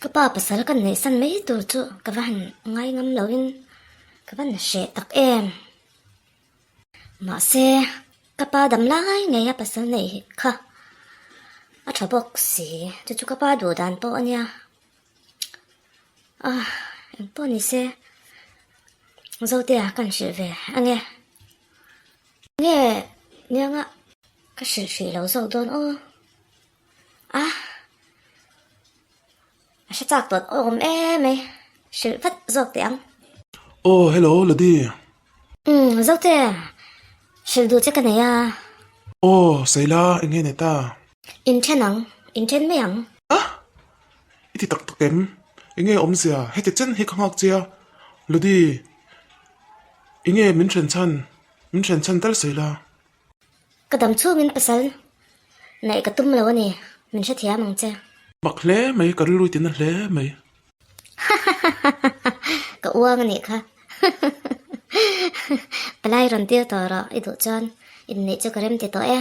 Ka pa pasal ka neihsan mai tur chu ka va han ngai ngam loin ka van hreh tak em. Mahse, ka pa dam lai ngei a pasal neih kha a tha bawk si, chu chu ka pa duh dan pawh a nia. Ah, engpawh ni se, Zotea kan hrilh ve ange. Nge nianga ka hrilh hrih lo zawk dawn aw. Ah, a hre chak tawh awm em mai, hrilh vat zawk teh ang. Aw, hello Ladi. Umm, Zote, hrilh duh che ka nei a. Aw, Saila, eng nge nei ta? Inthen ang, inthen mai ang. Ah, i ti tak tak em? Eng nge awmzia? Heti chen hi ka nghak che a, Ladi, eng nge min hren chhan? Min hren chhan tal Saila. Ka dam chhungin pasal neih ka tum lo a ni, min hrethiam ang che. Mak hle mai, ka rilru i tina hle mai. Ka uang a nih kha. Palai rawn tir tawh rawh, i duh chuan inneih chu ka rem ti tawh e.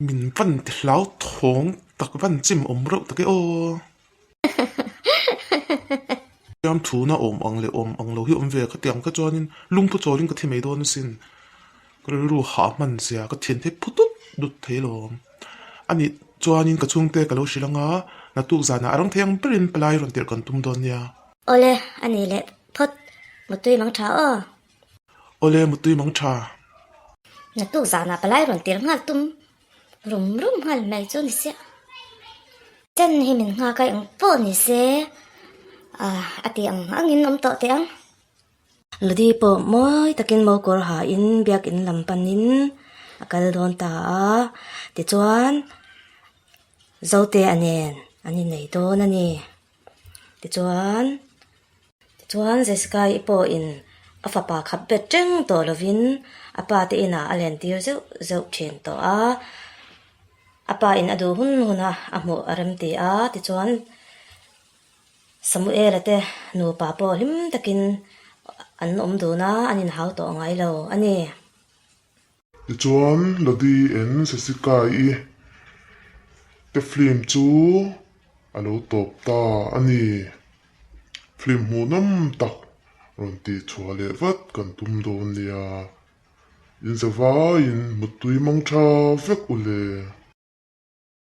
Min van ti hlau thawng tak van chim awm reuh tak e aw. Siam thuna awm ang leh awm ang lo hi awm ve ka ti ang kha chuanin lungphu chawlin ka thi mai dawn asin. Ka rilru hah hman zia ka thian thei phu dut dut thei alawm. A nih chuanin ka chhungte ka lo hrilh anga naktuk zanah a rang thei ang berin palai rawn tirh kan tum dawn nia. Awle, a nih leh phawt mutui mang tha aw. Awle, mutui mang tha. Naktuk zanah palai rawn tirh nghal tum Rum rum nghal mai chu ni sia. Chen hi min nghak a eng pawh ni se a ti ang angin awm tawh teh ang. Ludi pawh mawi takin mokawr hain biakin lam panin a kal dawn ta a, tichuan Zotea nen an innei dawn a ni. Tichuan. Tichuan, Jessica-i pawhin a fapa khap bet reng tawh lovin a pa te inah a lentir zeuh zeuh thin tawh a. A pa in a duh hun hun a a hmuh a rem ti a, tichuan Samuela te nupa pawh hlim takin an awm dun a, an inhau tawh ngai lo a ni. Tichuan, Ladi en Jessica-i te film chu a lo tawp ta a ni. Film hmuhnawm tak rawn tih chhuah leh vat kan tum dawn nia. Inzavaiin muttui mang tha vek u le.